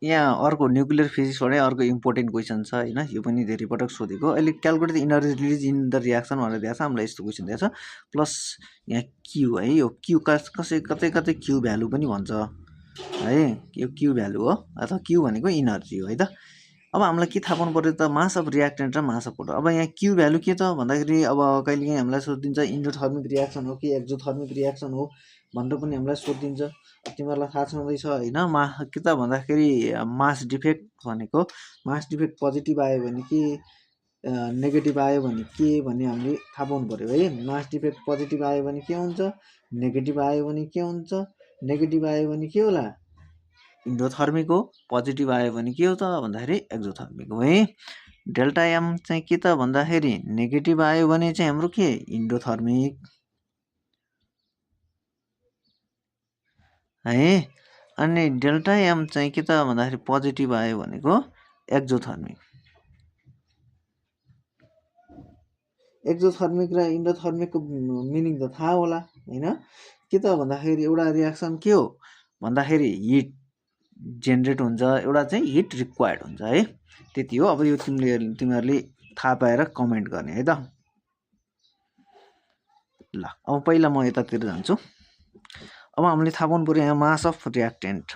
यहाँ अर्को न्युक्लियर फिजिक्सबाटै अर्को इम्पोर्टेन्ट क्वेसन छ होइन, यो पनि धेरै पटक सोधेको। अहिले calculate the energy release in the reaction भनेर दिएको छ हामीलाई, यस्तो क्वेसन दिएको छ। प्लस यहाँ क्यु है, यो क्यु कतै कतै क्यु भ्यालु पनि भन्छ है, यो क्यु भ्यालु हो अथवा क्यु भनेको इनर्जी हो है त। अब हामीलाई के थाहा पाउनु पऱ्यो त, मास अफ रियाक्टेन्ट र मास अफ प्रोडक्ट। अब यहाँ क्यु भ्यालु के त भन्दाखेरि अब कहिलेकाहीँ हामीलाई सोधिदिन्छ इन्डोथर्मिक रियाक्सन हो कि एक्जोथर्मिक रियाक्सन हो भनेर पनि हामीलाई सोधिदिन्छ। तिमीहरूलाई थाहा छँदैछ होइन, के त भन्दाखेरि मास डिफेक्ट भनेको, मास डिफेक्ट पोजिटिभ आयो भने के नेगेटिभ आयो भने के भन्ने हामीले थाहा पाउनु पऱ्यो है। मास डिफेक्ट पोजिटिभ आयो भने के हुन्छ, नेगेटिभ आयो भने के हुन्छ, नेगेटिभ आयो भने के होला इन्डोथर्मिक हो, पोजिटिभ आयो भने के हो त भन्दाखेरि एक्जोथर्मिक हो है। डेल्टा एम चाहिँ के त भन्दाखेरि नेगेटिभ आयो भने चाहिँ हाम्रो के इन्डोथर्मिक है, अनि डेल्टा एम चाहिँ के त भन्दाखेरि पोजिटिभ आयो भनेको एक्जोथर्मिक। एक्जोथर्मिक र इन्डोथर्मिकको मिनिङ त थाहा होला होइन। के त भन्दाखेरि एउटा रियाक्सन के हो भन्दाखेरि हिट जेनेरेट हुन्छ, एउटा चाहिँ हिट रिक्वायर्ड हुन्छ है, त्यति हो। अब यो तिमीहरूले थाहा पाएर कमेन्ट गर्ने है त। ल अब पहिला म यतातिर जान्छु। अब हामीले थाहा पाउनु पऱ्यो यहाँ mass of reactant,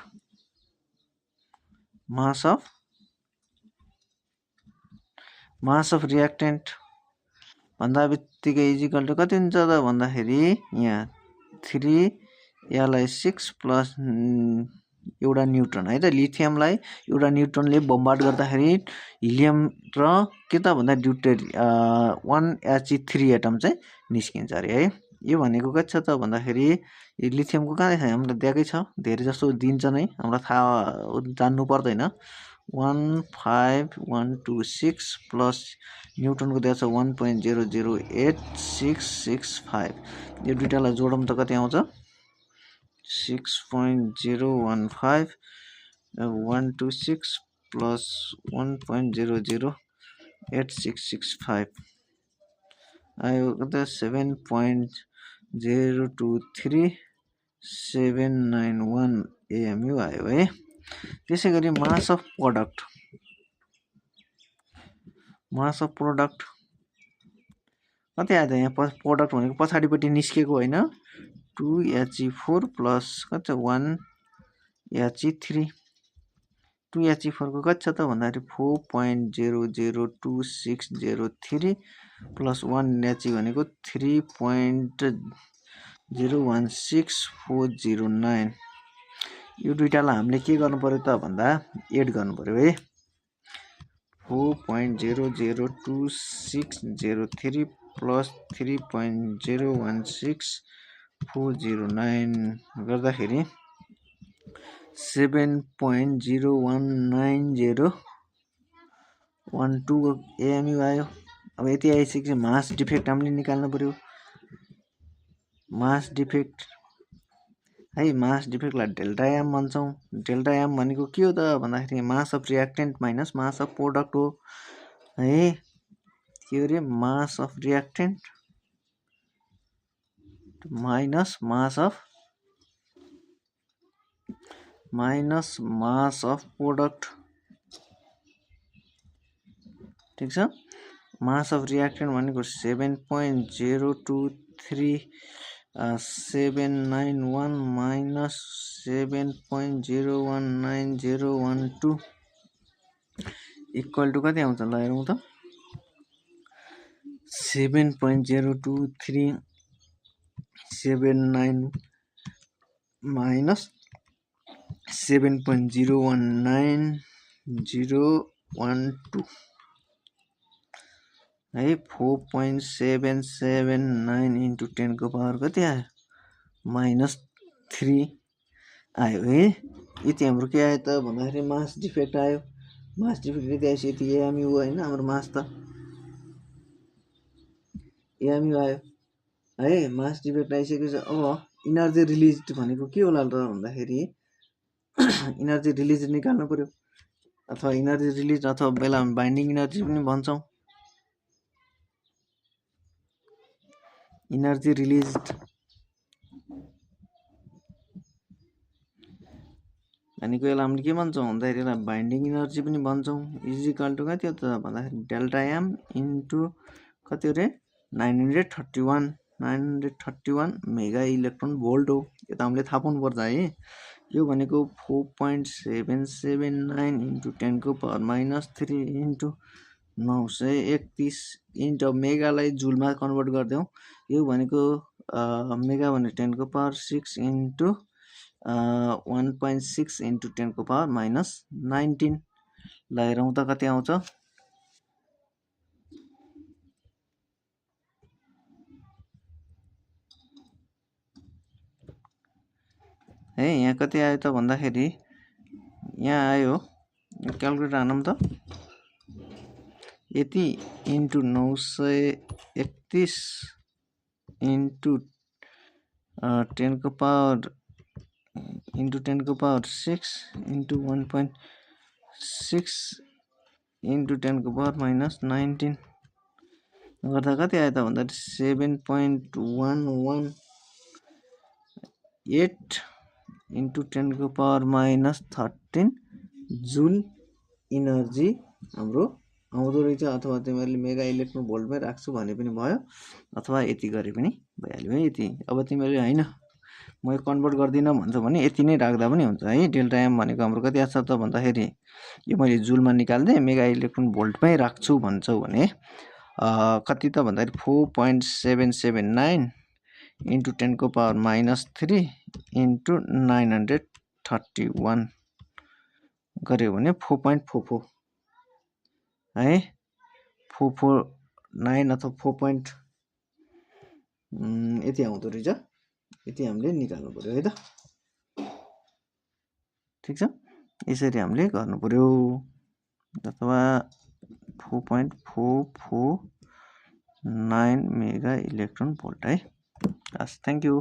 mass of reactant भन्दा बित्तिकै इजिकल टु कति हुन्छ त भन्दाखेरि यहाँ 3Li6 प्लस एउटा न्युट्रन है त। लिथियमलाई एउटा न्युट्रनले बम्बार्ड गर्दाखेरि हिलियम र के त भन्दा 1He3 एटम चाहिँ निस्किन्छ अरे है। यो भनेको कति छ त भन्दाखेरि लिथियमको कहाँ छ हामीलाई दिएकै छ, धेरै जस्तो दिन्छ नै, हामीलाई थाहा जान्नु पर्दैन। 15126 प्लस न्युटनको दिएको छ 1.008665, यो दुइटालाई जोडौँ त कति आउँछ 6.015 126 प्लस 1.008665 आयो कता 7.023791 AMU आयो है। त्यसै गरी mass of product, mass of product कति आयो त यहाँ प्रोडक्ट भनेको पछाडिपट्टि निस्केको होइन, 2He4 प्लस कति छ 1He3, 2He4 को कति छ त भन्दाखेरि 4.002603 प्लस 1He भनेको 3.016409। यो दुइटालाई हामीले के गर्नु पर्यो त भन्दा एड गर्नु पर्यो है। 4.002603 प्लस 3.016409 गर्दाखेरि 7.019012 AMU आयो। अब यति आइसकेपछि मास डिफेक्ट हामीले निकाल्नु पर्यो। मास डिफेक्ट है, मास डिफेक्टलाई डेल्टा एम भन्छौँ। डेल्टा एम भनेको के हो त भन्दाखेरि mass of reactant minus mass of product हो है। के अरे mass of reactant minus mass of product, ठिक छ। मास अफ रियाक्टेन्ट भनेको 7.023791 माइनस 7.019012 इक्वल टु कति आउँछ ल हेरौँ त 7.023791 माइनस 7.019012 है। 4.779 इन्टु 10 को पावर कति आयो -3 आयो है। यति हाम्रो के आयो त भन्दाखेरि मास डिफेक्ट आयो। मास डिफेक्ट यति आएपछि यति एएमयु होइन, हाम्रो मास त एएमयु आयो है। मास डिफेक्ट आइसकेपछि अब इनर्जी रिलिज भनेको के होला त भन्दाखेरि इनर्जी रिलिज निकाल्नु पर्यो, अथवा इनर्जी रिलिज अथवा बेला बाइन्डिङ इनर्जी पनि भन्छौँ। इनर्जी रिलिज अनि कोही बेला हामीले के भन्छौँ भन्दाखेरि यसलाई बाइन्डिङ इनर्जी पनि भन्छौँ। इज इक्वल टु कति हो त भन्दाखेरि डेल्टा एम इन्टु कति हो रे 931 मेगा इलेक्ट्रोन भोल्ट हो। यो त हामीले थाहा पाउनुपर्छ है। यो भनेको 4.779 इन्टु 10⁻³ इन्टु 931 इन्टु मेगालाई जुलमा कन्भर्ट गरिदेऊ। यो भनेको मेगा भने 10⁻6 इन्टु 1.6 इन्टु 10⁻⁻19 ल हेरौँ त कति आउँछ। है यहाँ कति आयो त भन्दाखेरि यहाँ आयो क्यालकुलेटर हानौँ त यति इन्टु 931 इन्टु 10⁻6 इन्टु 1.6 इन्टु 10⁻⁻19 गर्दा कति आयो त भन्दाखेरि 7.118 इन्टु 10⁻⁻13 जुल इनर्जी हाम्रो आउँदो रहेछ। अथवा तिमीहरूले मेगा इलेक्ट्रोन भोल्टमै राख्छु भने पनि भयो, अथवा यति गरे पनि भइहाल्यो है। यति अब तिमीहरूले होइन म यो कन्भर्ट गर्दिनँ भन्छौ भने यति नै राख्दा पनि हुन्छ है। डेल्टा एम भनेको हाम्रो कति आछ त भन्दाखेरि यो मैले जुलमा निकाल्दै मेगा इलेक्ट्रोन भोल्टमै राख्छु भन्छौ भने कति त भन्दाखेरि 4.779 इन्टु 10⁻³ इन्टु 931 गऱ्यो भने 4.44 है। 449 अथवा 4. यति आउँदो रहेछ। यति हामीले निकाल्नु पर्यो है त। ठिक छ, यसरी हामीले गर्नु पर्यो। अथवा 4.449 मेगा इलेक्ट्रोन भोल्ट है। हस्, थ्याङ्क यू।